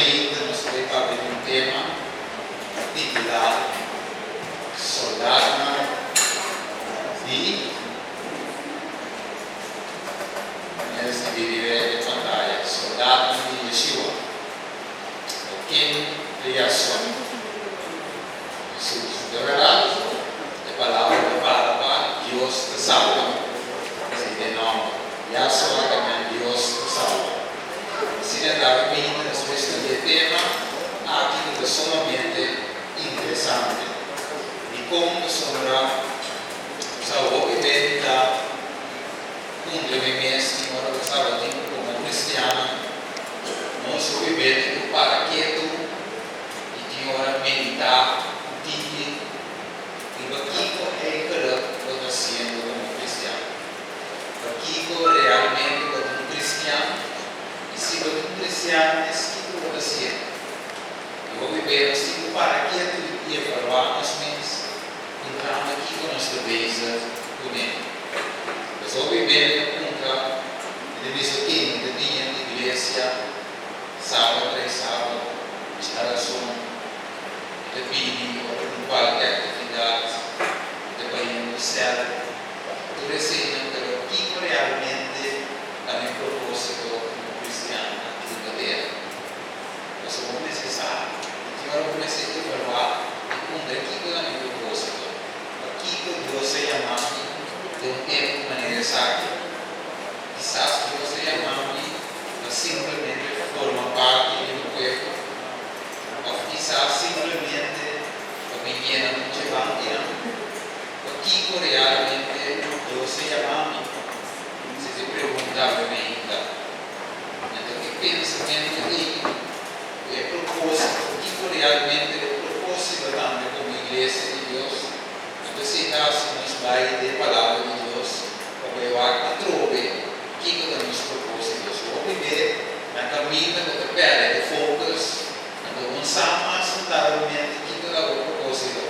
Awe nos ta bai papia di un tema titulá Soldatnan di Manera skibí riba e pantaya, Soldatnan di Yeshua. O ken ta Yahshua? Hesus. De bèrdat, e palabra ta para pa Dios ta salba. Esei ta e nòmber. Yahshua ta men Dios ta salba. Asina ta awe mainta nos por studia e tema aki ku ta sumamente interesante. Dikon pasobra nos a hopi bes ta puntra mi mes tin ora ku tabatin ku komo kristiannan nos hopi bes tin ku para ketu i tin ora meditá un tiki riba kiko eigenlijk bo ta hasiendo komo kristian. Pakiko realmente bo ta un kristian? I si bo ta un kristian, es kiko bo ta hasiendo? I hopi bes nos tin ku para ketu i evaluá nos mes, puntrando kiko nos ta bezig kuné. Pasobra hopi bes mi ta puntra, mi ta bisa, Oké, mi ta bini na iglesia sábado tras sábado, djarason, mi ta bini ora tin kualke aktividat, mi ta bai un sèl. Tur eseinan, pero kiko realmente ta mi propósito komo kristian aki riba tera? Pasobra bo mester sa, i tin ora bo mester evaluá i puntra kiko ta mi propósito, pakiko Dios a yama mi den un tempu manera esaki? Kisas Dios a yama mi pa simplemente forma parti di un pueblo, òf kisas simplemente pa mi yena mucha bankinan? Pakiko realmente Dios a yama mi? Si te pregunta bo meinta. Anto e pensamentu ei ku e propósito, kiko realmente e propósito tambe komo iglesia di Dios? Anto esei ta hasi nos bai den Palabra di Dios pa bai wak atrobe kiko ta nos propósito. So hopi be na kaminda bo ta pèrdè e focus, anto bo no sa mas totalmente kiko ta bo propósito.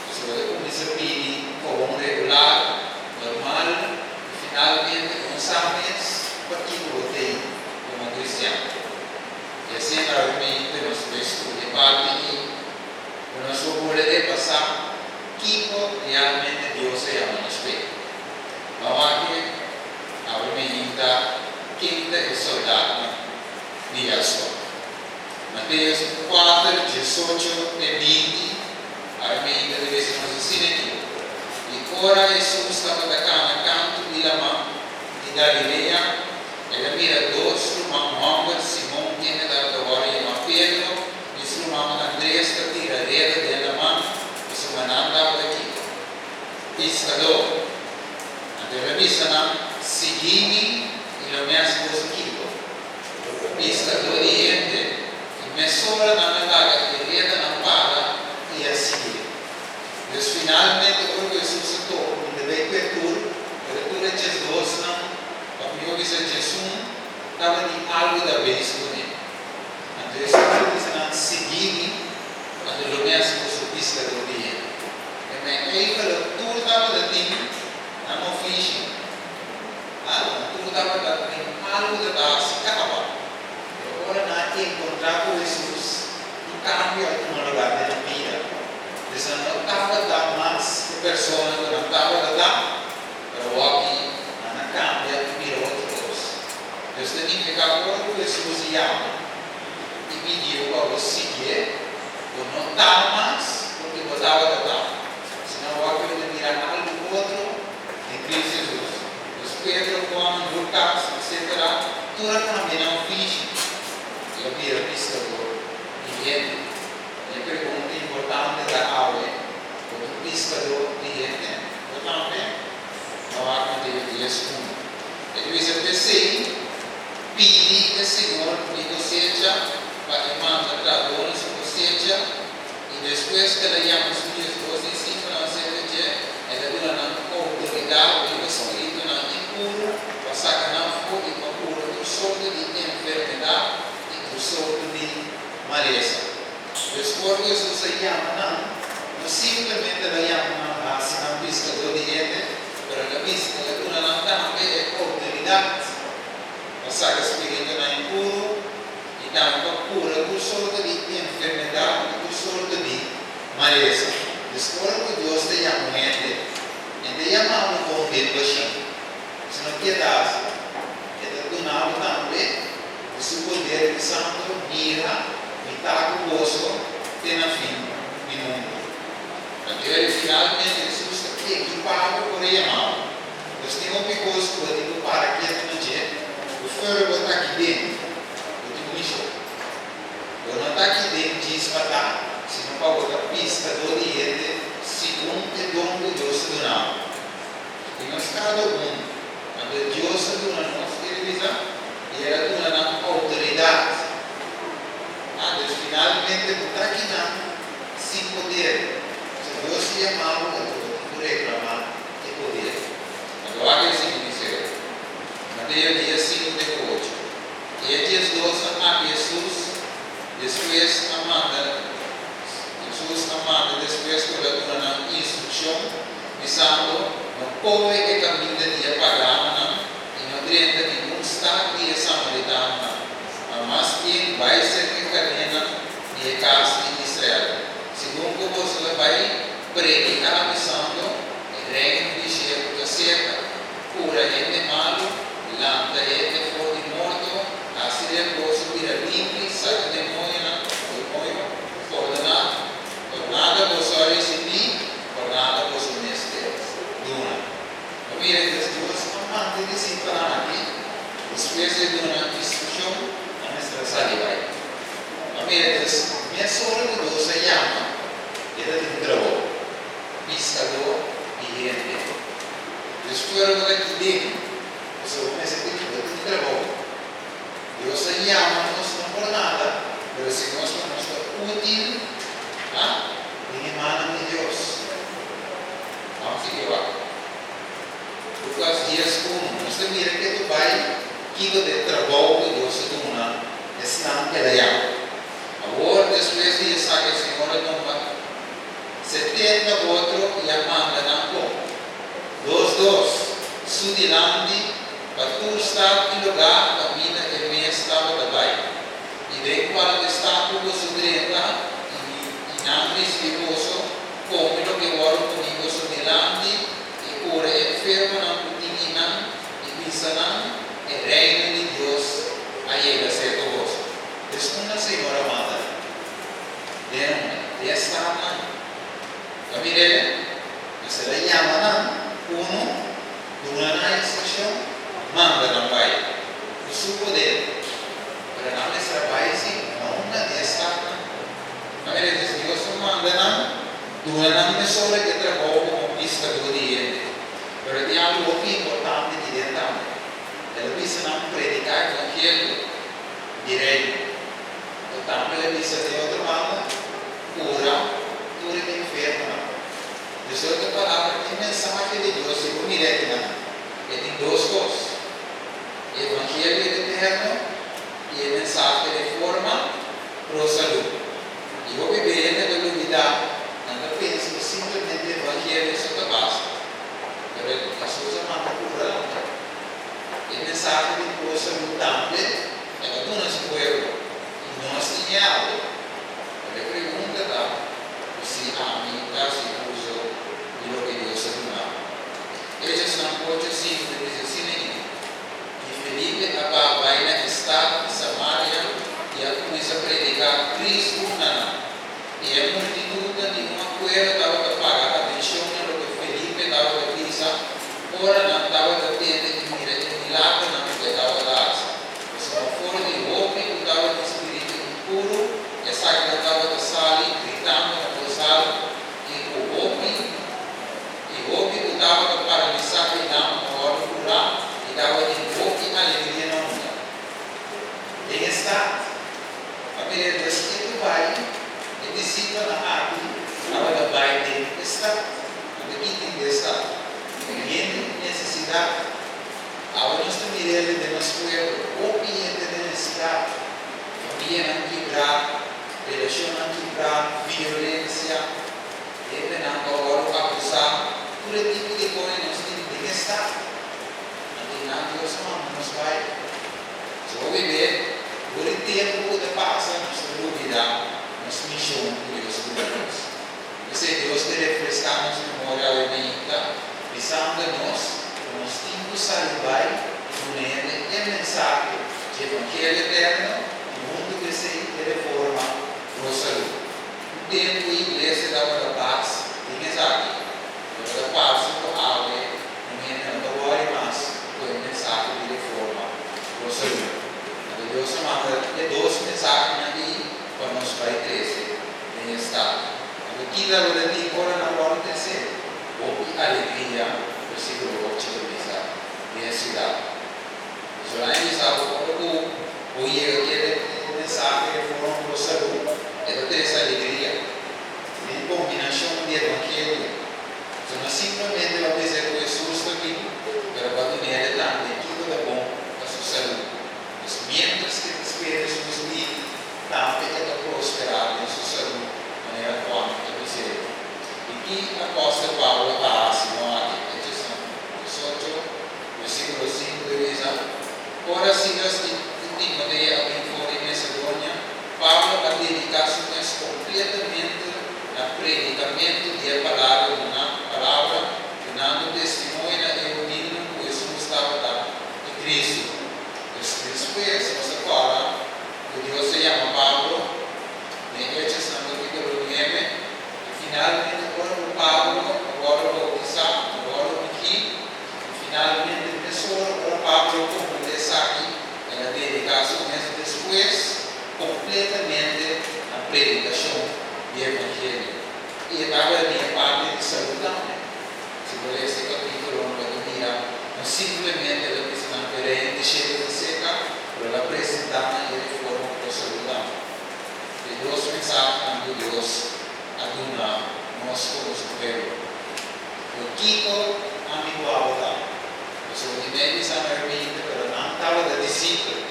Pasobra bo ta kuminsá pidi kobon regular, normal, i finalmente bo no sa mes pakiko bo t'ei komo kristian. I asina gravemente nos por studia parti ei ku nos por bolbe repasá kiko realmente Dios a yama nos p'e. Ban wak awe meinta ken ta e soldatnan di Yahshua. Mateus kuater, diesocho te binti, Awe ta debe ser nos asina aki. I ora Hesus tabata kana kantu di laman di Galilea, el a mira dos ruman hòmber, Simon, kende tabata wòrdu yamá Pedro, i su ruman Andres ta tira reda den laman, pasobra nan tabata kiko? Piskadó. Anto el a bisa nan, Sigui mi, i lo mi hasi boso kiko? Piskadó di hende. I mesora nan a laga e redanan para i a siguié. Dus finalmente ora ku Hesus a topa ku de bai kue tur, pero tur e diesdosnan, òf mihó bisa diesun, tabatin algu ta beis kuné. Anto Hesus a bisa nan, Sigui mi, anto lo mi hasi boso piskadó di hende. E men eikeluk tur tabata tin nan ofishi. Algu, tur tabata tin algu ta ta hasi kaba. Pero ora nan a enkontrá ku Hesus, un kambio a tuma lugá den nan bida. Pues nan no tabata mas e persona ku nan tabata ta, pero awor aki nan a kambia i bira otro kos. Pues ta nifiká ku ora ku Hesus yama i pidié pa bo siguié, bo no ta mas loke bo tabata ta, sino awor aki bo ta bira algu otro den Cristo Hesus. Pues Pedro, Juan, Lucas, etc. Tur a cambia nan ofishi y a bira piscador di hende. Y e pregunta importante ta awe, bo ta un piscador di hende? Bo tambe? Bo a wak Mateo dies, unu. E ta bisa, P'esey, pidi e Señor di cosecha pa e manda trahador na su cosecha. I despues ku el a yama su 12 disipelnan serka dje, el a duna nan outoridat riba spiritunan impuru pa saka nan afó i pa kura tur sorto di enfermedat i tur sorto di malesa. Pues ora ku Hesus a yama nan, no simplemente el a yama nan hasi nan piskadó di hende, pero el a bisa el a duna nan tambe e outoridat pa saka spiritunan impuru i tambe pa kura tur. poder bisando, Mira, mi ta ku boso te na fin di mundu. Anto e finalmente Hesus ta ekipá bo por e yamado. Nos tin hopi kos ku bo tin ku para ketu na dje ku fuera bo ta aki den, bo tin un mishon. Bo no ta aki den djis pa ta, sino pa bo ta piskadó di hende segun e don ku Dios ta duna bo. I nos kada un, anto Dios a duna nos, kere bisa, i el a duna nan outoridat. Ah, dus finalmente bo ta aki nan sin poder. Si Dios yama bo, anto bo tin ku reklamá e poder. Anto wak e sigui bis'é, Mateo dies sinku te ku ocho. I e 12 a papia Hesus, despues a manda Hesus a manda despues ku el a duna nan instrukshon, bisando, No kohe e kaminda di e paganonan i no drenta ningun stat di e samaritanonan, ma mas bien bai serka e karnénan di e kas di Israel. Segun ku boso ta bai, prediká bisando, E Reino di shelu ta serka. Kura hende malu, lanta hende for di morto, hasi leproso bira limpi, saka demoñonan, demoño, pordoná. Por nada boso a risibí, por nada boso mester duna. Bo mira e Dios a manda e disipelnan aki, despues di duna instrukshon, nan mester a sali bai. Bo mira Dios mesora ku Dios a yama, e ta tin un trabou, piskadó di hende. Dios fuera bo ta aki den, pasobra bo mester tin bo tin trabou. Dios a yama nos no por nada, pero si nos pa nos ta útil, ha, den e mannan di Dios. Vamos sigui wak. Lucas dies unu, nos ta mira ke tu bai kiko ta e trabou ku Dios a duna esnan ku el a yama. Awor, despues di esaki e Señor a tuma 70 otro i a manda nan kon, dos dos, su dilanti pa tur stat i lugá kaminda e mes tabata bai. I den kualke stat ku boso drenta i nan risibí boso, kome loke wòrdu poní boso dilanti i kura e enfermonan ku tin einan i bisa nan, E Reino di Dios a yega serka boso. Dus unda Señor a manda nan? Den unda? Den e statnan. Ta mir'é? Mester a yama nan unu, duna nan instrukshon, manda nan bai ku su poder. Pero nan mester a bai si no unda den e statnan. Ta mir'é? Dus Dios a manda nan, duna nan mesora e trabou komo piskadó di hende. Pero tin algu hopi importante di den tambe. El a bisa nan prediká evangelio di Reino. Pero tambe el a bisa den otro banda, kura tur e enfermonan. Dus den otro palabra, e mensahe di Dios, si bo mira akinan, e tin dos kos, e evangelio eterno i e mensahe den forma pro salú. I hopi be hende ta lubidá, nan ta pensa ku simplemente evangelio so ta basta. Pero Hesus a manda kura tambe. E mensahe di pro salú tambe el a duna su pueblo, i nos tin e awe. Pero e pregunta ta ku si ami ta hasi uso di loke Dios a duna mi. Hechosnan ocho sinku ta bisa asina aki. I Felipe a baha bai na e stat di Samaria i a kuminsá prediká Kristu na nan. I e multitutnan di un akuerdo tabata paga atenshon na loke Felipe tabata bisa ora nan tabata tende i mira e milagernan ku e tabata hasi. Pasobra for di hopi ku tabatin spiritu impuru, esakinan tabata sali gritando na bos altu, i ku hopi I hopi ku tabata paralisá i lam a wòrdu kurá i tabatin hopi alegria na unda. Den e stat, pa mira Dios ketu bai, e disipelnan aki tabata bai den e stat. Unda ki tin den e stat? Hende ku nesesidat. Awe nos ta mira el den nos pueblo, hopi hende den nesesidat, famianan kibrá, relashonnan kibrá, violensia. Hendenan ku a wòrdu akusá tur e tipo di kos nos tin den e stat. Anto nan Dios a manda nos bai. So hopi be, dor e tempu ku ta pasa nos ta lubidá nos mishon ku Dios a duna nos. P'esei Dios ta refreská nos memoria awe mainta, bisando nos ku nos tin ku sali bai i duna hende e mensahe dje evangelio eterno. tabata tin ora nan wòrdu tresé? Hopi alegria, versíkulo 8 ta bisa, den e siudat. Solamente bisa bo ora ku bo yega ku e mensahe Reforma Pro Salú, e ta trese alegria. Den kombinashon di evangelio. So no simplemente bo a bisa ku Hesus ta bin, pero bo a dun'El tambe kiko ta bon pa su salú. Pues miéntras ku e ta spera Hesus bini, tambe e ta prosperá den su salú, manera Juan ta bis'é. I ki apòstel Pablo a hasi no aki? Hechosnan 18, versíkulo 5 ta bisa, Ora Silas i Timoteo a bin for di Masedonia, Pablo a dediká su mes kompletamente na predikamentu di e palabra duna palabra, dunando testimonio na e hudiunan ku Hesus tabata e Kristu. Pues despues nos a kòrda ku Dios a yama Pablo den Hechosnan kapítulo 9, i finalmente ora ku Pablo a wòrdu boutisá, a wòrdu ungí, i finalmente mesora ora Pablo a komprendé esaki, El a dediká su mes despues kompletamente na predikashon di evangelio. I e tabata den e parti di salú tambe. Si bo lesa e kapítulonan bo ta mira no simplemente el a bisa nan ku e Reino di shelu ta seka, pero el a presentá nan e reforma ku ta salú tambe. E dos mensahenan ku Dios a duna nos komo su pueblo. Lo kiko ami ku abo ta? Pasobra di mei bisa no era binte, pero nan tabata disipel.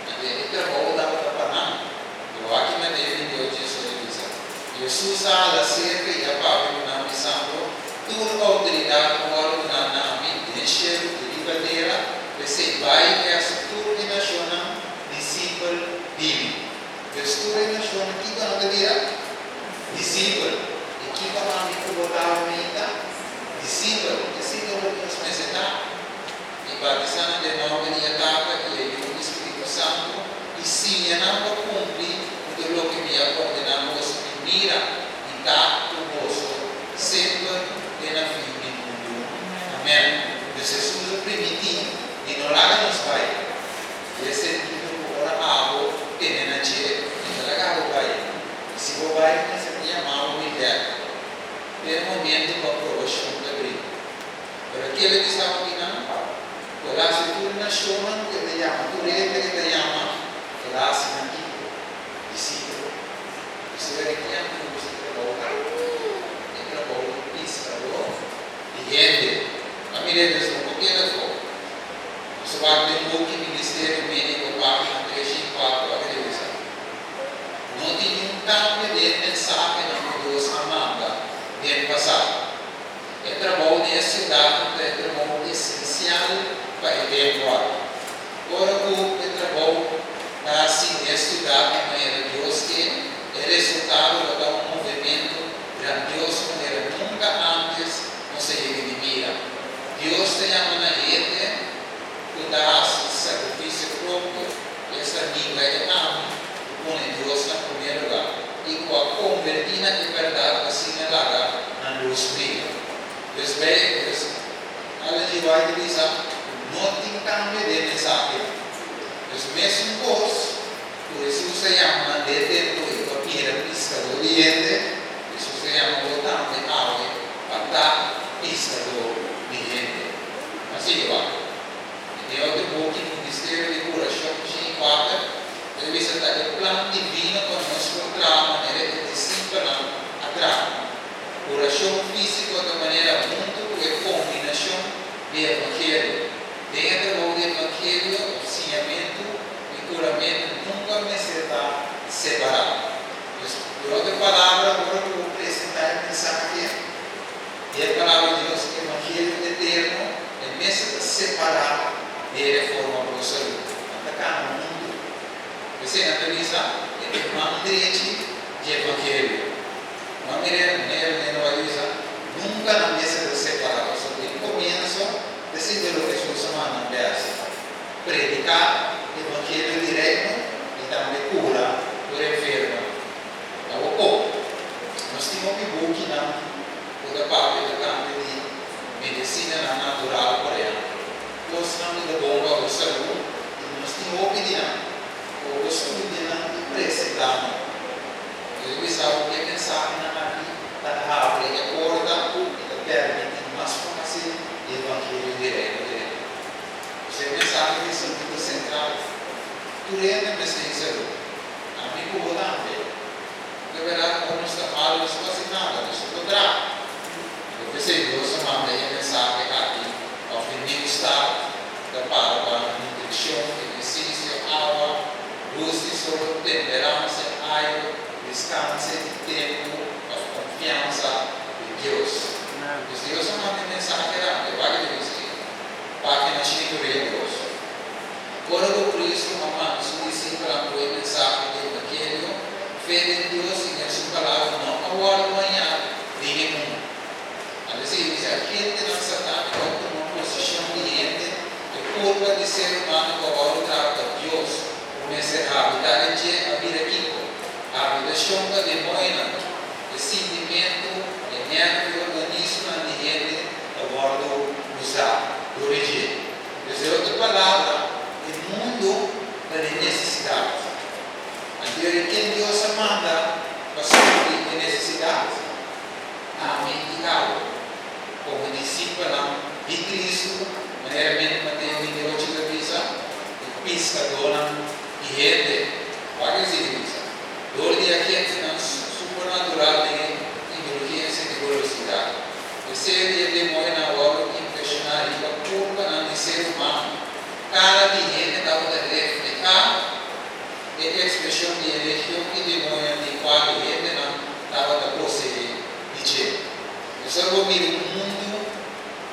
Anto e trabou tabata pa nan. Pero aki Mateo 28 Hesus a bisa, Hesus a hala serka i a papia ku nan bisando, Tur outoridat a wòrdu duná na mi den shelu i riba tera, p'esei bai i hasi tur e nashonnan disipel di mi. Pues tur e nashonnan kiko nan ta bira? Disipel. I kiko ami ku bo tabata mita? Disipel, esei ta loke nos mester ta. I batisá nan den nòmber di e Tata i e Yu i Spiritu Santu, i siña nan pa kumpli ku tur loke mi a ordená boso, i mira, mi ta ku boso semper te na fin di mundu. Amèn. Dus Hesus a primintí di no laga nos bai. I e sentido ku ora abo tene na dje, e ta laga bo bai. I si bo bai, mester ta yamá bo bin bèk. Te e momento ku aprobashon ta brin. Pero kende di sa hopi nan? Ku el hasi tur nashonnan ku e ta yama, tur hende ku e ta yama, el a hasi nan kiko? Disipel. Pasobra e tiempo ku boso trabou ta e trabou di piskadó di hende. A mira e dos no por keda afó. Boso wak den buki Ministerio Médiko página 304 a revisá. No tin niun kambio den e mensahenan ku Dios a manda den pasado. E trabou den e siudatnan ta e trabou esensial pa e tempu aki. Ora ku e trabou ta hasi den e siudat di manera Dios ke, e resultado lo ta un movementu grandioso manera nunka ántes nos a yega di mira. Dios ta yama na hende ku ta hasi sakrifisio propio. Esta ninga e ami ku pone Dios na promé lugá i ku a konvertí na e bèrdat asina laga nan lus bria. Pues bei, pues Ellen G. White ta bisa ku no tin kambio den mensahenan. Pues mesun kos ku Hesus a yama nan den tempu ei pa bira piskadó di hende, Hesus a yama bo tambe awe pa ta piskadó di hende. Nan sigui wak. E den otro buki Ministerio di Kurashon 104, ta bisa ta e plan divino pa nos por traha manera e disipelnan a traha. Kurashon físiko ta manera huntu ku e kombinashon di evangelio. Den e trabou di evangelio òf siñamentu i kuramentu nunka mester ta separá. Dus, ku otro palabra, ora ku bo presentá e mensahe, Di e Palabra di Dios, evangelio eterno, e mester ta separá di e reforma pro salú. Nan ta kana huntu. P'esei nan ta bisa e ta e man drechi di evangelio. No a mir'é, manera manera nan bai bisa, nunka nan mester ta separá, pasobra den komienso esei ta loke Hesus a manda nan bèsi, prediká evangelio di Reino i tambe kura tur enfermonan. Awor, nos tin hopi bukinan ku ta papia tokante di medisinanan natural, por ehèmpel, kosnan ku ta bon pa bo salú, i nos tin hopi di nan. Ku bo studia nan i presentá nan. Yo ta bisa bo ku e mensahenan aki. Ta habri e porta i ta permití mas fásil e evangelio di Reino drenta. Pues e mensahe di salú ta sentral. Tur hende mester tin salú. Ami ku bo tambe. Porque bèrdat ora nos ta malu nos no hasi nada, nos no ta traha. Anto p'esei Dios a manda e mensahe aki òf e New Start ta para pa nutrishon, ehersisio, awa, lus di sol, temperansia, airu, deskanse i tempu òf konfiansa den Dios. Pues Dios a manda e mensahe tambe. Wak e ta bisa ei. Página 142. Ora ku Kristu a manda su disipelnan ku e mensahe di evangelio, fe den Dios i den su Palabra no a wòrdu hañá den e mundu. A desir, bisa agentenan satániko a tuma posishon di hende, e kurpa di ser humano ku a wòrdu traha pa Dios ku mester habitá den dje a bira kiko? Habitashon pa demoñonan. E sintimentu, e nèrvio i organismonan di hende ta wòrdu usá dor di dje. Pues den otro palabra, e mundu ta den nesesidat. Anto di ken Dios a manda pa supli e nesesidat? Ami i abo, komo disipelnan di Kristu, manera mente Mateo 28 ta bisa, e piskadónan di hende. Wak e sigui bisa, Dor di agentenan supernatural den e indulgensia di golosidat. E ser di e demoñonan a wòrdu impreshoná riba kurpanan di ser humano. Kara di hende tabata reflehá e ekspreshon di e legion di demoñonan di kual e hendenan tabata poseé di dje. Nos a bo mira un mundu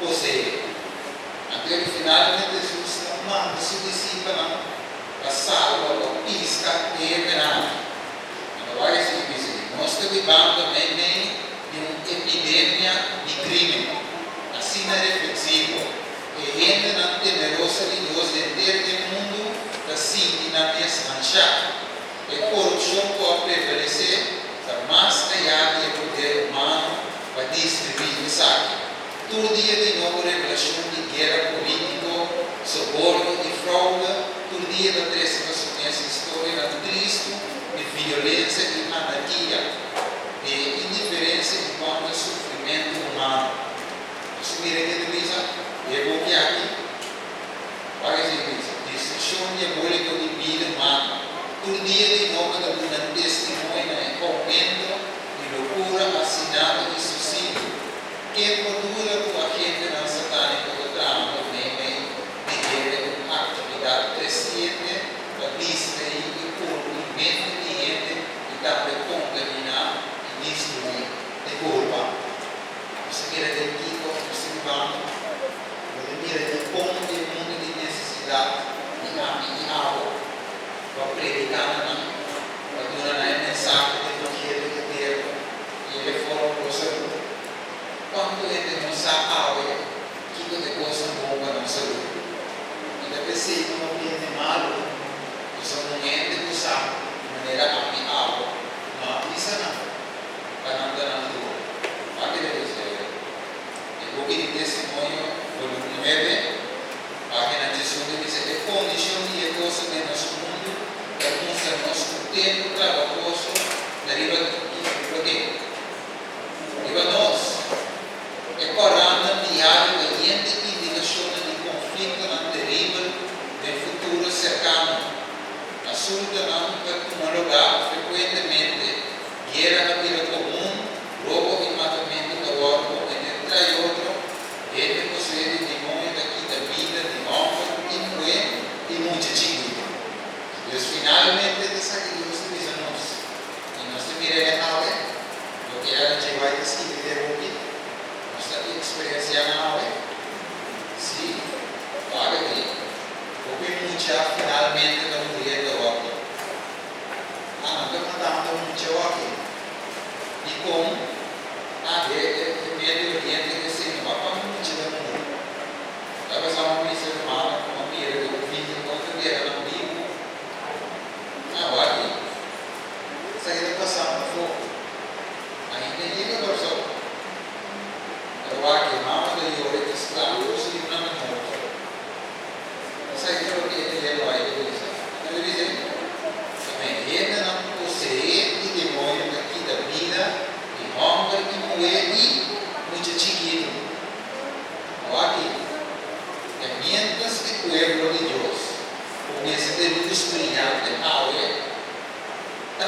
poseé. Anto finalmente Hesus a manda su disipelnan pa salba pa piska e hendenan. Anto wak e sigui bisa, Nos ta bibando meimei di un epidemia di crimen asina reflexivo. E hendenan temeroso di Dios henter den mundu ta sinti nan mes anshá. E corupcion cu a prevalecé ta mas ayá di e poder humano pa distribuí esaki. Tur dia tin nobo revelacion di guera politico, soborno i fraude, tur dia ta trece pa su mes historianan tristu di violencia i anarkia. Di e indiferensia i kontra sufrimentu humano. Nos a mira ke ta bisa di e buki aki. Wak esei bisa, Destrukshon diabóliko di bida humano. Tur dia di nobo ta duna testimonio na e oumento di lokura, asinato i suisidio. Ken por duda ku agentenan satániko ta trahando meimei di hende un aktividat kresiente pa distraí i korupí mente di hende i tambe kontaminá i destruí e kurpa. Nos ta mira den kiko nos ta bibando. Bo ta mira den kon e mundu tin nesesidat di ami i abo pa prediká na nan, pa duna nan e mensahe di evangelio eterno i e reforma pa bo salú. Kuantu hende no sa awe kiko ta e kosnan bon pa nan salú? I ta p'esei ku hopi hende malu. Pasobra un hende ku sa di manera ami abo no a bisa nan pa nan ta nan duro. Wak e ta bisa e E buki di Testimonio, volum 9, pagina 11 ta bisa, E kondishon di e kosnan den nos mundu ta mustra nos ku tempu trabahoso ta riba riba ke? Riba nos. E korannan diario ta yen di indikashonnan di konfliktonan teribel den futuro serkano. Asuntonan ta tuma lugá frekuentemente, guera a bira komun, robo i matamentu ta wòrdu kometé trai otro, hende poseé di demoño ta kita bida di hòmber i muhé i mucha chikitu. Dus finalmente ta esaki Dios ta bisa nos, i nos ta mira e awe, loke Ellen G. White ta skibi den e buki, nos ta eksperensiá nan awe. Sí, wak aki. Hopi mucha finalmente ta muriendo awaki. Ah, nan ta matando mucha awaki. Dikon? Ah, e e Medio Oriente esei no wak cuanto mucha ta muri. Ta pasá un misa hermano cu a mira den un video con ta dera nan bibu. Ah, wak-i. Esaki ta pasando afó. Ainda yega Kòrsou. Pero wak-i, mama ta yora i ta sklama ku su yunan ta morto. Esaki ta loke e Ellen White a bisa.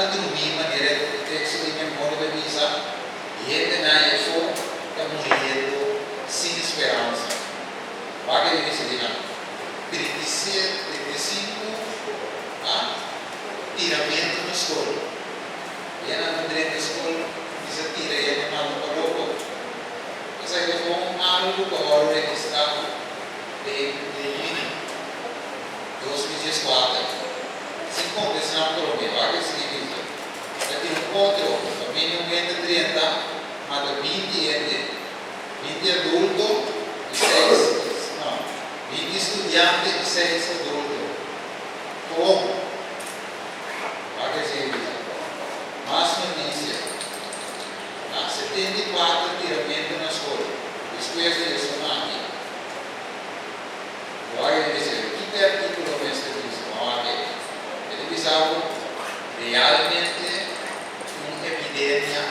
ta drumí manera e teksto di memoria ta bisa, hendenan ei afó ta muriendo sin speransa. Wak e bisa di nan. 37, 35 tiramentu na skol. Hendenan ta drenta skol, bisa tira hende mata pa loko. Esaki ta gewoon algu ku a wòrdu registrá den yüni 2014. Sin konta esnan promé, wak e sigui bisa. Ta tin un otro, kaminda un hende drenta mata 20 hende, 20 adulto i seis, no, 20 studiante i seis adulto. Gewoon. Wak e sigui bisa. Mas notisia. Na 74 tiramentu na skol, despues di esun aki. Wak e bisa, kiko e artíkulo mes ta bisa? Wak e. E ta bisa ku realmente un epidemia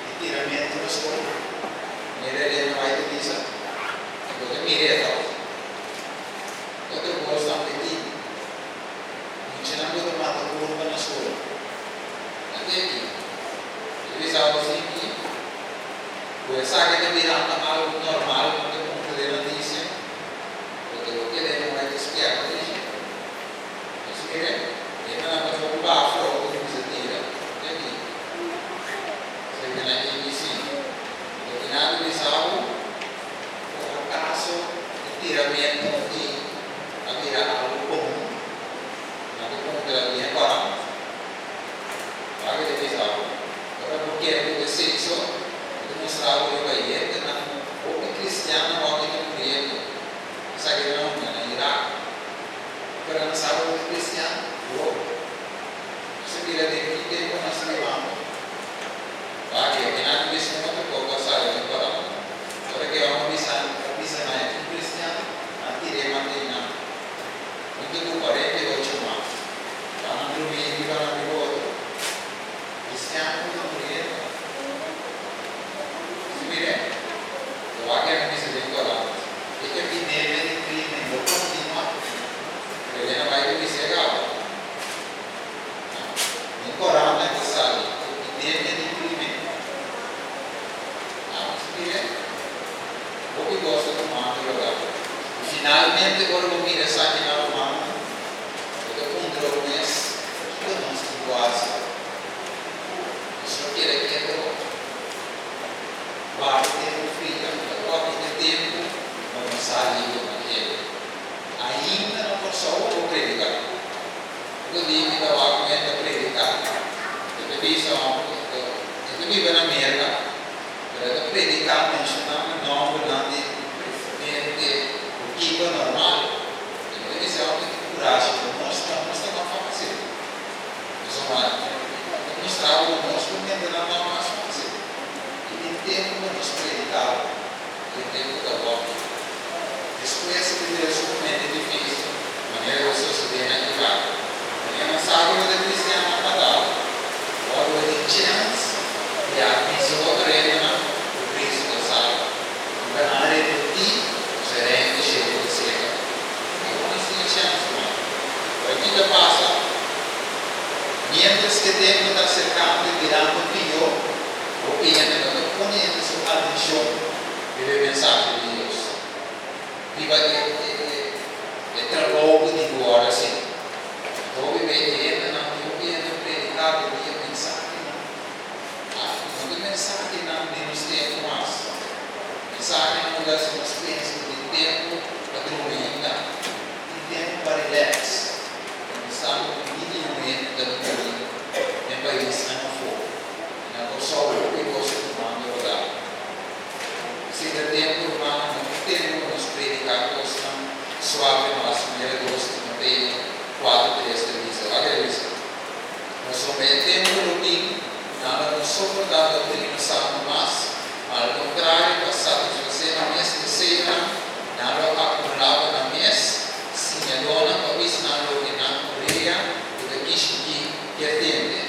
di tiramentu na skol. Manera Elena White ta bisa, bo ta mira e tòg. Otro kos tambe tin. Muchanan ku ta mata kurpa na skol. Ate aki. E ta bisa bo sinti ku esaki ta birando algu normal ku ta puntra den notisia, bo ta lo kere no bai ta spièrta di dje. Nos mira, hendenan ta for bafo ku ta bisa tira. Ate aki. Esaki ta na ABC. Bo ta kina ta bisa bo ku akaso e tiramentu ei a bira algu komun? Nan ta puntra bien pará. Wak e ta bisa bo. Ora bo kere ku e sekso, e ta mustra bo riba hendenan hopi kristiannan wak e ta muriendo. Esaki ta na unda? Na Irak. Pero nan sa bo ta kristian? Bro, nos a bira den ki tempu nos ta bibando? Wak e, e nan ta bisa un otro kos ku a sali den Koran. Ora ku e hòmber bisa a bisa nan e ta un kristian, nan tir'é mat'é nan. Huntu ku 48 mas. Nan a drumí riba nan riba otro. Cristiano ku ta muriendo. Si mir'é, lo wak e a bisa den korant. E epidemia di crimen lo continua. Pero Elena bai ta bis'é caba. Den korant nan ta sali, epidemia di crimen. Si mir'é, hopi cos ta tumando lugar. I finalmente ora bo mira esaki na rumannan, Bo ta puntra bo mes, Kiko nos tin ku hasi? Nos no keda keto wak e tempu fria, ta wak e tempu pa nos sali e evangelio. Ainda na Kòrsou bo por prediká. Otro dia mi ta wak un hende ta prediká. E ta bisa hòmber, e ta biba na Merka, pero e ta prediká menshonando nòmbernan di presidente ku kiko normal. E ta bisa hopi tin kurashi pa mostra, nos ta mas fásil. Pasobra e ta mustra ku nos por mete nan man mas fásil. I tin tempu pa nos prediká i tin tempu ta wòrdu. Despues e bira sumamente difísil, manera ku a sosodé na Irak. Manera nan sa ku lo ta kristiannan matá, wòrdu e tin chèns di a bisa otro hendenan ku Kristu ta salba. I pa nan repentí, nos e Reino di shelu ta serka. Awor nos tin e chèns, ruman. Ora ki ta pasa? Miéntras ku e tempu ta aserkando i birando pió, hopi hende no ta pone hende su atenshon riba e mensahe di Dios, riba e trabou ku tin ku wòrdu hasi. Anto hopi bes e hendenan, hopi hende prediká den dia mensahenan. No ta mensahenan di nos tempu mas. Mensahenan ku ta hasi nos pensa ku tin tempu pa drumi ainda, tin tempu pa relax. Pensando ku ni di un hende ta muri den paisnan afó i na Kòrsou hopi kos ta tumando lugá. Esei ta tempu, rumannan, no tin tempu pa nos prediká kosnan suave mas, manera 2 Timoteo 4, 3 ta bisa. Wak e ta bisa. Pasobra e tempu lo bin, nan lo no soportá doktrina sano mas, ma al kontrario, pa satisfasé nan mes deseonan, nan lo akumulá pa nan mes siñadónan pa bisa nan loke nan orea ku ta kishikí kier tende,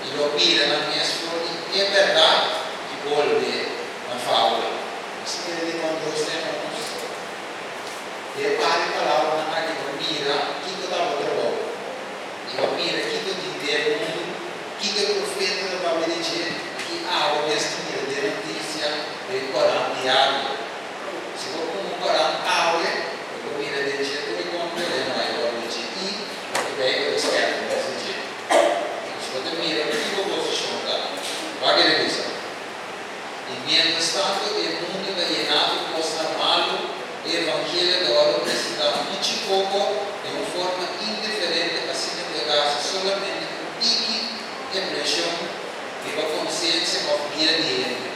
i lo bira nan mes for di e bèrdat i bolbe na fábula. Nos mira dikon Dios ta yama nos. Den e par di palabranan aki bo mira kiko ta bo trabou. I bo mira kiko tin den. Den mundu, kiko e profeta ta papia di dje i awe mes ta mira den notisia den korant diario. Si bo kuma un korant awe, bo por mira den dje tur e kon problema ei wòrdu di dje i loke Beibel ta skèrpi mes di dje. Dus bo ta mira kiko posishon ta. Wak e ta bisa. I miéntras tantu e mundu ta yená ku kosnan malu, e evangelio ta wòrdu presentá muchu poko den un forma indiferente asina ku e ta hasi solamente un tiki impreshon riba konsiensia òf bida di hende.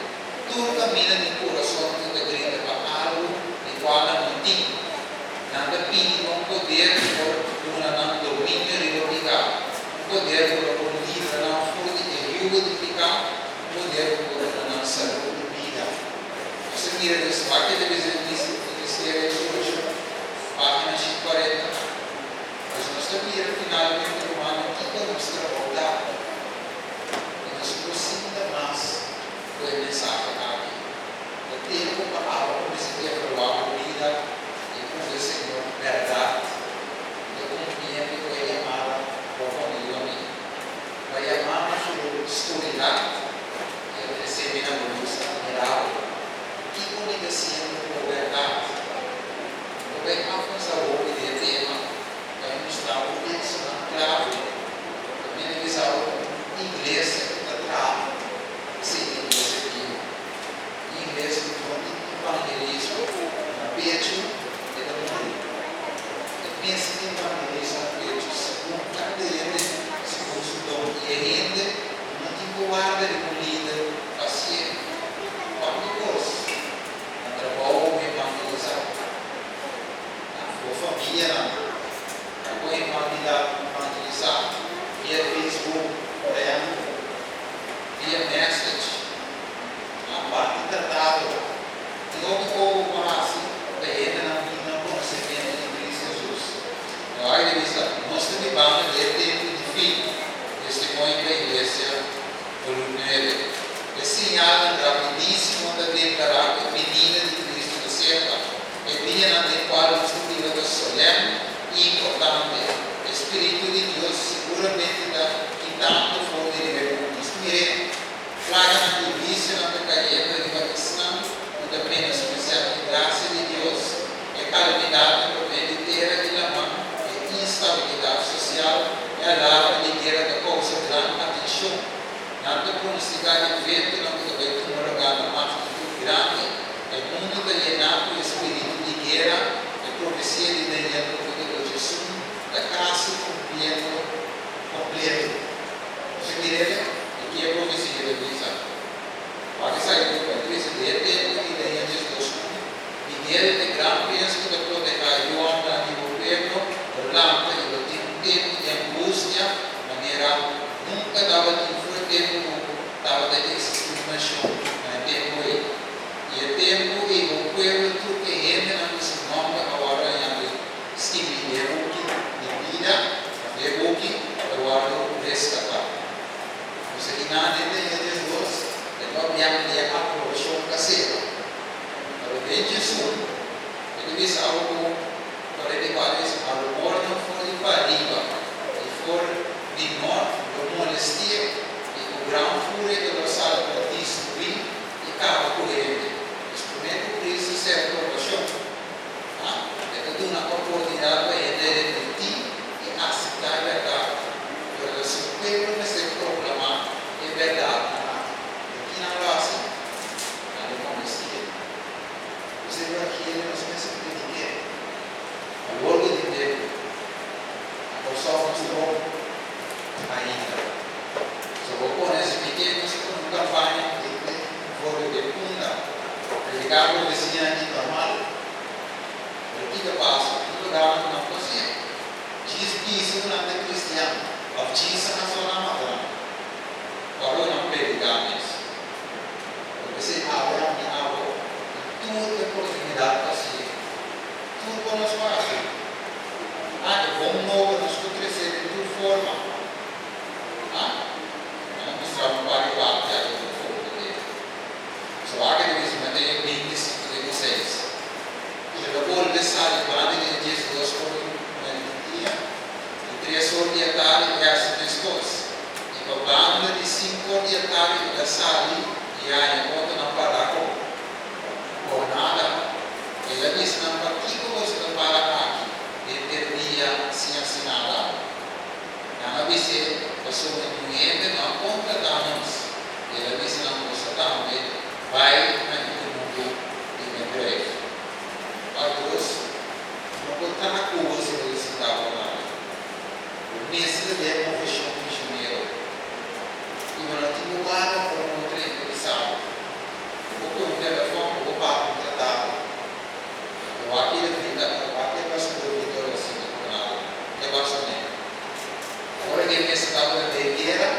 Tur kaminda tin kurason ku ta grita pa algu di kual nan no tin. Nan ta pidi pa un poder ku por duna nan dominio riba piká, un poder ku lo por libra nan for di e yugo di piká, un poder ku por duna nan salú i bida. Nos a mira den Smak e ta bisa di Ministerio di Solushon, página 140. Pues nos ta mira finalmente, rumannan, kiko nos trabou ta. I nos no sinta mas ku e mensahe aki. Ta tempu pa abo kuminsá evaluá bo bida i puntra Señor, Bèrdat mi ta kumpliendo ku e yamada ku a pone riba mi? Bo a yamá mi for di skuridat i a tresé mi na bo lus atmirabel. Kiko mi ta siendo ku bo bèrdat? Bo bai avansa hopi den e tema pa e mustra bo tekstonan klave. Tambe ta bisa bo un iglesia ku ta traha esei iglesia bibu. Un iglesia ku no tin evangelismo na pechu e ta muri. E mester tin evangelismo na pechu segun kada hende segun su don i e hende no tin ku warda riba un lider pa hasié. Kuantu kos na trabou bo evangelisá? Na bo famianan ta bo evangelisá via Facebook por ehèmpel, via message, na parti tratado. Tin hopi kos bo por hasi pa hendenan bin na konosementu di Cristo Jesus. Pero ai di bisa, nos ta bibando den e tempu di fin, Testimonio pa Iglesia, volum 9. E siñalnan rapidísimo ta deklará ku e binida di Cristo ta serka. E dianan den kual nos ta biba ta solèm i importante. E spiritu di Dios siguramente ta kitando for di riba e mundu. Nos ta mir'é. Plaganan di visionan ta kayendo riba esnan ku ta menospresiá e grasia di Dios, e kalamidatnan promé di tera i laman, e instabilidat sosial, e alarma di guera ta kousa gran atenshon. Nan ta pronostiká eventonan ku ta bai tuma lugá na magnitut grandi. E mundu ta yená ku e spiritu di guera. E profesia di Daniel kapítulo 11 ta kasi kumpliendo kompleto. Nos a mir'é i ki e profesia ta bisa. Wak esaki ku ta bisa di e tempu di Daniel 12:1, Miguel, e gran prins ku ta protehá yu hòmbernan di bo pueblo, lo lanta i lo tin un tempu di angustia manera nunka tabatin for e tempu ku tabata eksistí un nashon na e tempu ei. I e tempu ei bo pueblo tur e hendenan ku su nòmber a wòrdu hañá den skibí den e buki di bida, òf den e buki, ta wòrdu reskatá. Nos aki nan den Daniel 12 e papiando di e aprobashon kasero. Pero den 11 e ta bisa abo ku 44 bisa, A rumornan for di pariba i for di nòrt lo molesti'é, i ku gran furia e lo sali pa destruí i kaba ku hende. Pues promé ku Cristo ser probashon, a e ta duna oportunidat pa hende repentí i aseptá e bèrdat. Pero ta su pueblo mester proklamá e bèrdatnan aki. I ki nan lo hasi? Nan lo molesti'é. Pues e evangelio nos mester predik'é a lorgo di tempu. Na Kòrsou nos ta bon ainda. So bo pone si mi ke nos pone un kampaña di for di punda prediká profesia aki normal. Pero kiko pasa? Tin lugarnan ku nan por hasié. Djis bisa ku nan ta kristian òf djis a hasi nan mata nan. Ora ku nan prediká mes. Pero p'esei awe ami abo tin tur e oportunidat pa hasié. Tur kon nos por hasi. Ah, e bon nobo nos por trese den tur forma. Ah, nan a mustra un par di parti aki den foto ei. So wak e ta bisa Mateo 25, 36. I e lo bolbe sali banda di e 12 or di mèrdia i 3 or di atardi e hasi meskos. I pa banda di sink'or di atardi el a sali i a haña otronan pará por nada. El a bisa nan, Pakiko boso ta para aki henter dia sin hasi nada? Nan a bis'é, Pasobra niun hende no a kontratá nos. El a bisa nan, Boso tambe bai na e kunuku di mi druif. Pa Dios no por traha ku bo si bo ta sintá por nada. Bo mester ta den moveshon misionero i bo no tin ku warda pa un otro hende bisa bo. Bo por kohe un telefòn, bo por papia un tratado. Bo wak e vida, bo wak e pastor Vitor asina ku nada. Ke basa ne? Ora ke mester tabata den guera,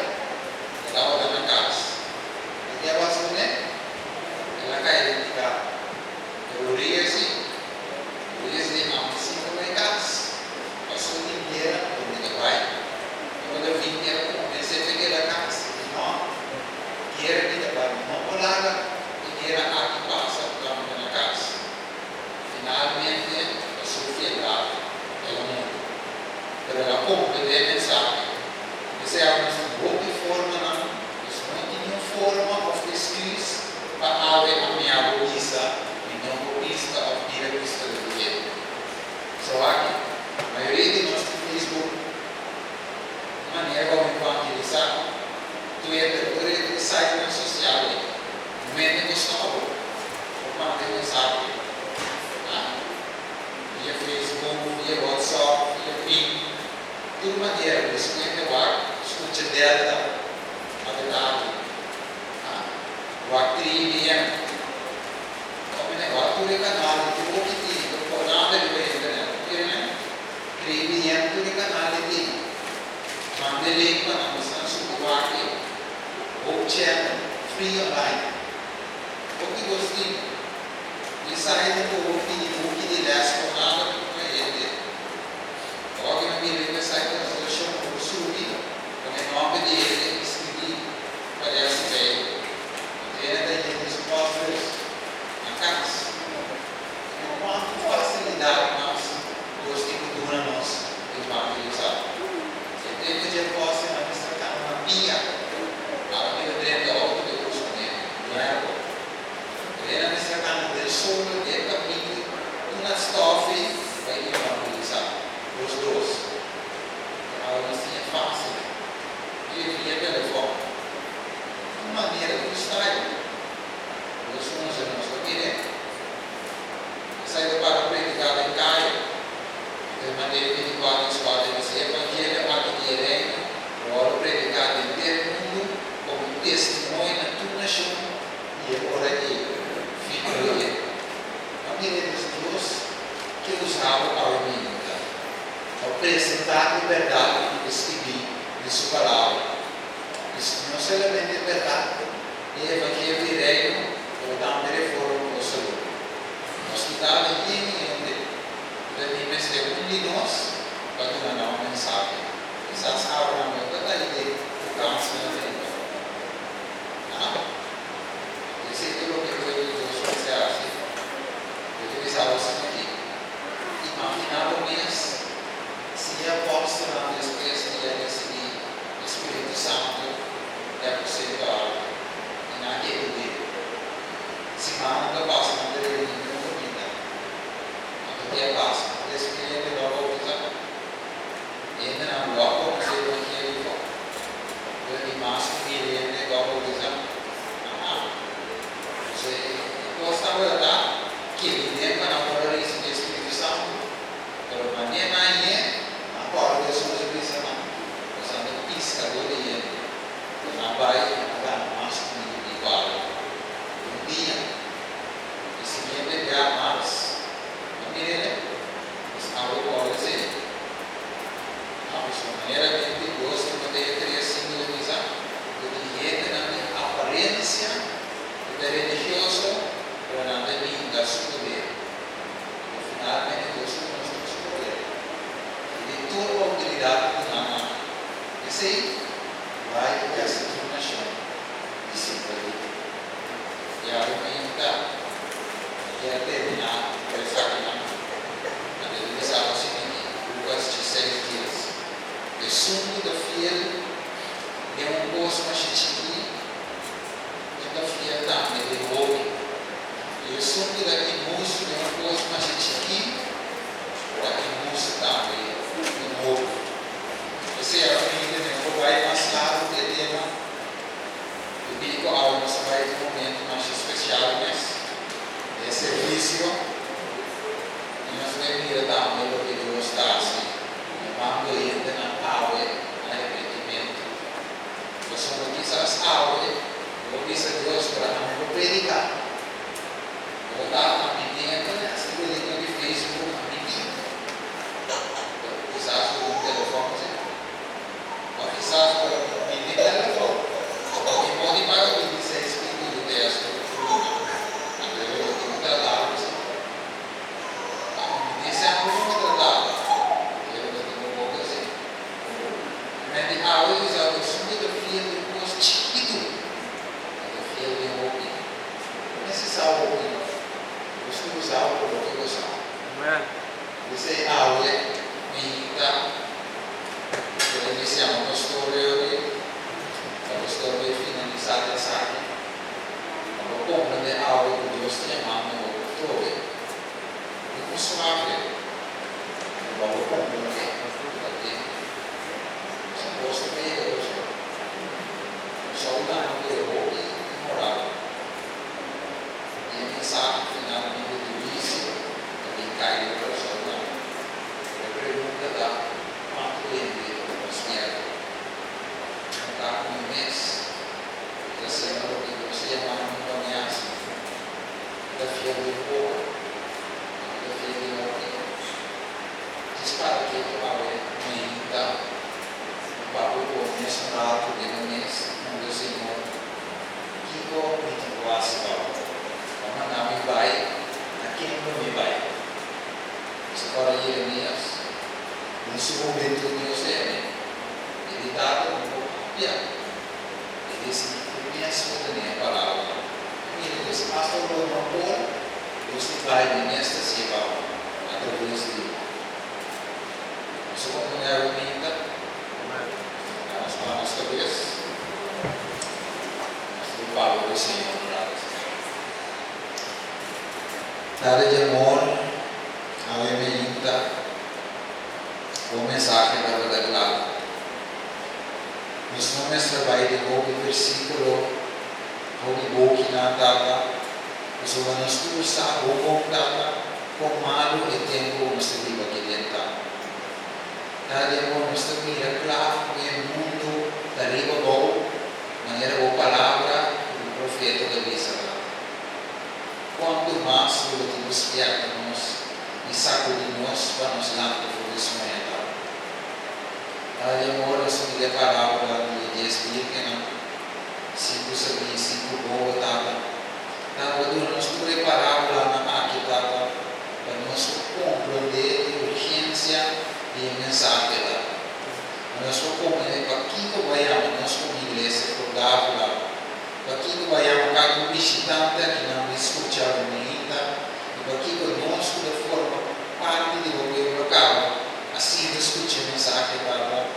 e tabata na kas. E ke a basa ne? El a kai den piká. Pero Urias si, Urias di ami si ta bai kas. Paso tin guera bo mi ta bai. Ora David kier a konvensé p'e keda kas, e di, No, guera mi ta bai, mi no por laga e guera aki pasa ku ami ta na kas. Finalmente, pa su fieldat, el a muri. Pero el a komprendé e mensahe. P'esei awe nos tin hopi formanan, nos no tin niun forma òf esküs pa awe amiá bo bisa mi no por bista òf bira piskadó di hende. So aki, mayoria di nos tin Facebook, un manera pa bo evangelisá, Twitter, tur e otro sitenan sosial ei. Un hende no stòp bo, bo manda e mensahe via Facebook, via WhatsApp, via ping, tur manera bo eskuente wak skucha Delta awe tardi, wak 3BM. Homene, wak tur e kanal di tur hopi tin, no por nada riba internet. Kere men? 3BM tur e kanal di tin. Manda e link pa nan, esnan subi wak e Hope Channel, free online. Hopi kos tin. Mi sa hende ku bo pidi buki di lès por nada ku no hende. Ora ku mi mira riba esaki translashon ku bo subi pone nòmber di hende i skribí pa lès di Beibel. Anto hende ta yega su pòsters na kas. Pero kuantu fasilidat mas Dios tin ku duna nos evangelisá? E tempu dje apòstelnan mester kana na pia. Aba mi ta drenta outo di usa un hende. Elena mester kanta den solo den kaminda una stòfi pa e evangelisá. Dos dos. E awe nos tin e fásil. I e via telefòn. Un manera, un style. Nos usa, nos ta mir'é. Esei ta para prediká den kaya. Den Mateo 24 Diskòrda e bisa, E evangelio aki di e Reino lo wòrdu prediká den henter mundu komo testimonio na tur nashon, i e ora ei fin lo yega. Pa mira e Dios ke usa bo awe mainta pa presentá e bèrdat ku ta skibí den su Palabra. I no solamente e bèrdat di e evangelio di Reino, pero tambe reforma pa nos salú. Hospital ta yen di hende ku ta bin mester un di nos pa duna nan un mensahe. Kisas Abraham no ta ta idé ku kansa na drenta. Ah, esei ta loke pueblo di Dios mester hasi. Bo ta bisa bo asina aki, Imaginá bo mes si e apòstelnan despues di a risibí e spiritu santu di aposento alto i nan a keda dé. Simannan ta pasa nan ta reuní den un kaminda. Anto ke a pasa? 3000 hende lo a bautisá. Hendenan lo a konosé evangelio for. Pero di mas ku mil hende ku a bautisá. Aha. Entonces e kos tabata ta kende den pa nan por a risibí e Spiritu Santu. Pero manera nan a yé, nan kòrda Hesus a bisa nan, Boso ta piskadó di hende. Pero nan bai i nan a gana mas ku mil igual un dia. E siguiente bia mas, nan mir'é. Pues awe kòrda esei. No, pasobra manera 22 Timoteo 3, 5 ta bisa ku tin hendenan den aparensia ku ta religioso, pero nan ta ninga su poder. Pero finalmente Dios ta mustra su poder i di tur outoridat ku nan a. P'esei, bai i hasi tur nashon disipel di mi. I awe mainta mi kier terminá ku esakinan. Anto di bisa bo sinti Lucas 16 10, Esun ku ta fiel Den un kos masha chikí, e ta fiel tambe den hopi. I esun ku ta inhustu den un kos masha chikí, ta inhustu tambe den hopi. P'esei a famia den por bai mas largu ku e tema. E pidi ku awe nos ta bai un momentu masha spesial mes den e servisio i nos ta bai mira tambe loke Dios ta hasi yamando hendenan awe na arepentimentu. Pasobra kisas awe bo bisa Dios, Pero ami por prediká. Bo ta ami tin e klas di prediká di Facebook, ami tin. Pero kisas bo tin telefòn si. Òf kisas bo mi tin telefòn. Mi por di paga 26 piku di bes tur luna. Anto e lo tin un tratado si. Ami mi tin semper un tratado. E lo tin un boka si. Men di awe kisas bo esun ku ta fiel di un kos chikitu, e ta fiel den hopi. Bo mester sa hopi no. Dios ta usa bo pa loke bo sa. P'esei awe mi ta kere inisiá un pastorio aki, pa pastor bay finalisá den esaki, pa bo komprendé awe ku Dios ta yamando bo trobe. No ku suave, pero pa bo komprendé ku ta tempu. Nos apòstel Pedro so, nos a usa nan ku e hopi inmoral. I e mensahe finalmente di huisio ta bin kai den kòrsounan. Pero e pregunta ta, kuantu hende lo spièrta? No ta ku mi mes. Mi ta hasiendo loke Dios a yama mi pa mi hasi. Mi ta fiel den poko, ma mi ta fiel den hopi. Djis para ketu awe meinta mi papia ku bo mes un ratu den bo mes, Puntra Señor, Kiko mi tin ku hasi pa bo? Bo a manda mi bai, na ken lo mi bai? Nos a kòrda Jeremias, den su hubentut Dios a yam'é. E di, Tata, mi por papia. E disi, Ku mes bo tene e palabra. Mira, Dios asta ora bo no por, Dios di bai mi mes ta siña pa bo atraves di bo. Nos a komprendé algu minta? Nos para nos kabes. Nos ta papia ku e Señor un rato. Tata di amor, awe minta, bo mensahe tabata kla. Nos no mester bai den hopi versíkulo, hopi bukinan, Tata, pasobra nos tur sa bo bon, Tata, kon malu e tempu ku nos ta biba aki den ta. Tata di amor, nos ta mira kla ku e mundu ta riba bou, manera bo palabra ku bo profeta ta bisa, Tata. Kuantu mas bo lo tin ku spièrta nos i sakudí nos pa nos lanta for di soño, Tata. Tata di amor, nos ta mira e parábola di e dies bírgennan, sinku sabí i sinku bobo, Tata. Tata, bo duna nos tur e parábolanan aki, Tata, pa nos por komprondé e urgensia di e mensahe, Tata. Pa nos por komprendé pakiko bo a yama nos komo iglesia por Dávila, pakiko bo a yama kada un bishitante akinan bin skucha bo meinta, i pakiko nos ku ta forma parti di bo pueblo kaba a sinta skucha e mensahe, Tata.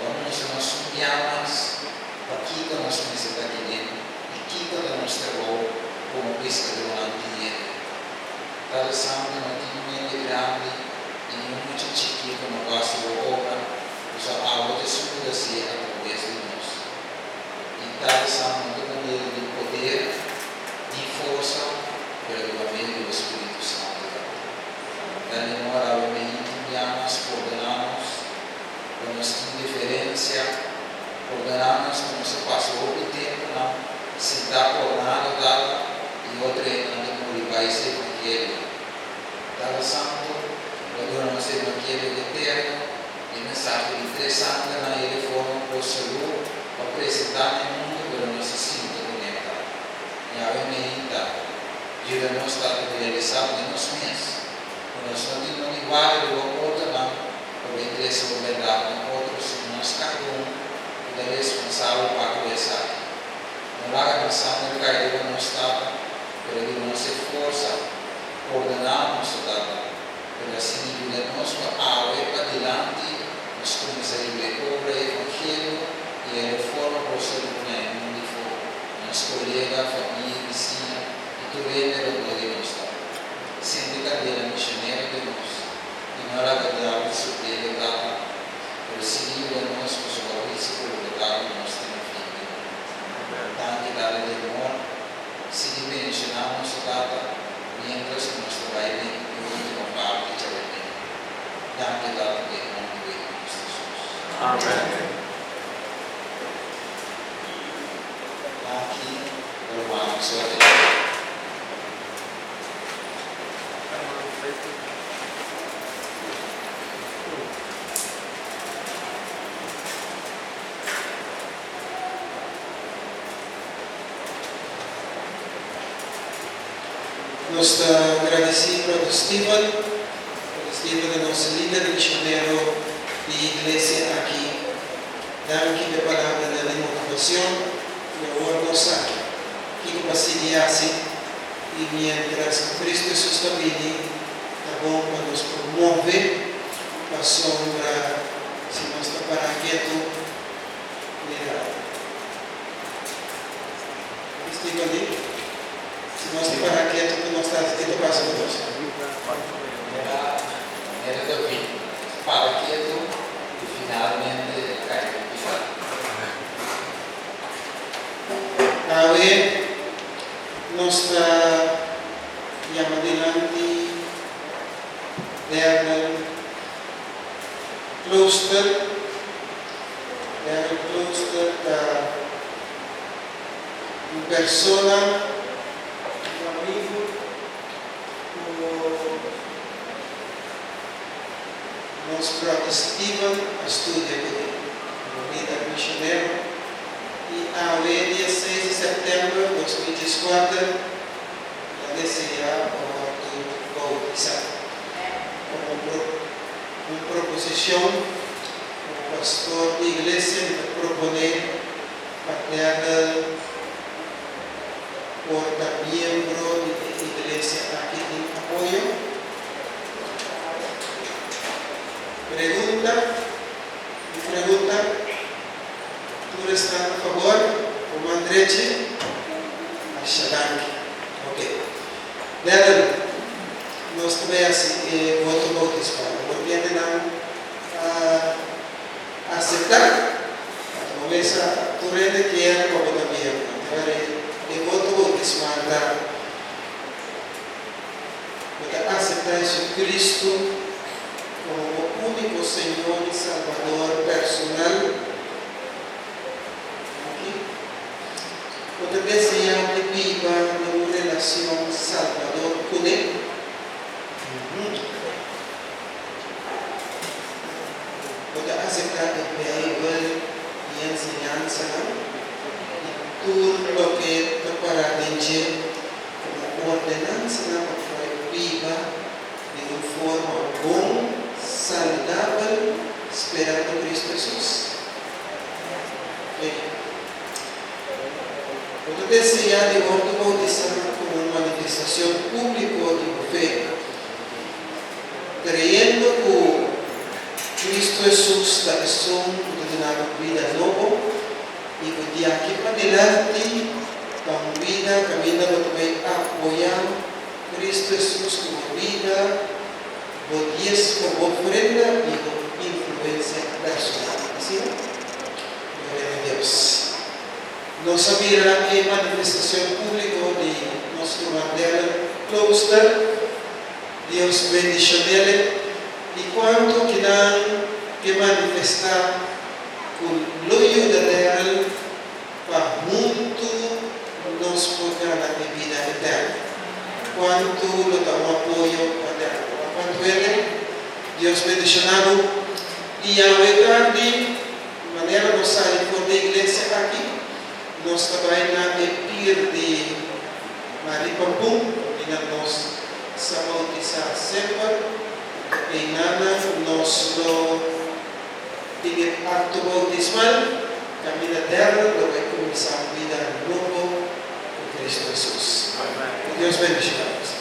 Bo a mustra nos un bia mas pakiko nos mester ta aki den. I kiko ta nos trabou komo piskadónan di hende? Tata Santu no tin un hende grandi i ni un mucha chikí ku no basta bo obra, pasobra abo ta esun ku ta hasié atraves di nos. I Tata Santu no ta pa medio di poder ni forsa, pero ta pa medio di bo Spiritu Santu, Tata. Dani amor awe meinti bia nos, pordoná nos pa nos indiferensia. Ordená nos ku nos a pasa hopi tempunan sintá pornado Tata i otro hendenan ta muri bai su evangelio. Tata Santu lo duna nos evangelio eterno i e mensahe di tres santenan i reforma ku salú pa presentá na e mundu pero nos a sinta kuné Tata. Yahweh meinta, yuda nos Tata realisá den nos mes ku nos no tin nodi wak riba otronan pa bin trese bo bèrdat na otro sino nos kada un ku ta responsabel pa ku esaki. No laga nan sanger kai riba nos, Tata, pero duna nos e forsa. Pordoná nos, o Tata, pero asina yuda nos pa awe padilanti nos kuminsá riba e obra e evangelio i e reforma. Bon suerte. Nos ta gradisí Brother Steven. Brother Steven ta nos lider misionero di iglesia aki. Danki p'e palabranan di motivacion y awor nos sa kico pa sigui haci y mientras cu Cristo Jesus ta bini ta bon pa nos por move pasobra si nos ta para ketu mira Steven di si nos ta para ketu cu nos ta haci kico ta pasa cu nos? Mira manera David para ketu i finalmente el a kai den piká. Awe nos ta yama dilanti Darrel Klooster. Darrel Klooster ta un persona, un amigu ku. Nos bròder Steven a studia ku e komo lider misionero i awe dia seis di sèptèmber 2014 el a deseá pa wòrdu boutisá. Komo un proposishon komo pastor di iglesia mi ta proponé pa Darrel por ta miembro di e iglesia aki tin apoyo. Pregunta, Un pregunta, Tur esnan a fabor ku man drechi? Masha danki. Ok. Darren, nos ta bai hasi e voto boutismal. Awor kendenan a aseptá? Pa tuma mesa, tur hende kier pa bo ta miembro. Te e voto boutismal ta. Bo ta aseptá Jesucristo komo bo úniko Señor i Salbador personal? Aki. Bo ta deseá di biba den un relacion salbador kuné? Bo ta aseptá e Bijbel i e enseñansanan i tur loke ta pará den dje? Komo ordenansanan pa por biba di un forma bon, saludabel, sperando Cristo Hesus. Oke. Bo ta deseá di wòrdu boutisá komo un manifestashon públiko di bo fe, kreyendo ku Cristo Hesus ta esun ku ta duna bo bida nobo i ku di aki padilanti Ta un bida kaminda bo ta bai apoyá Kristu Hesus ku bo bida, bo diesmo, bo ofrenda i bo influensia personal. Asina? Gloria na Dios. Nos a mira e manifestashon públiko di nos ruman Darren Klooster. Dios bendishon'el i kuantu kinan ke manifestá ku lo yuda Darren Pa huntu nos por gana e bida eterno. Cuantu lo ta un apoyo pa Derco. Pa cuantu hende? Dios bendiciona bo. Y awe tardi, manera nos sali for di iglesia aki, nos ta bay na e pier di Marie Pampun, kaminda nos sa bautisa semper. Eynana nos lo tin e acto bautismal. Kaminda tera lo bai kuminsá un bida nobo ku Kristu Hesus. Ku Dios bendishoná boso.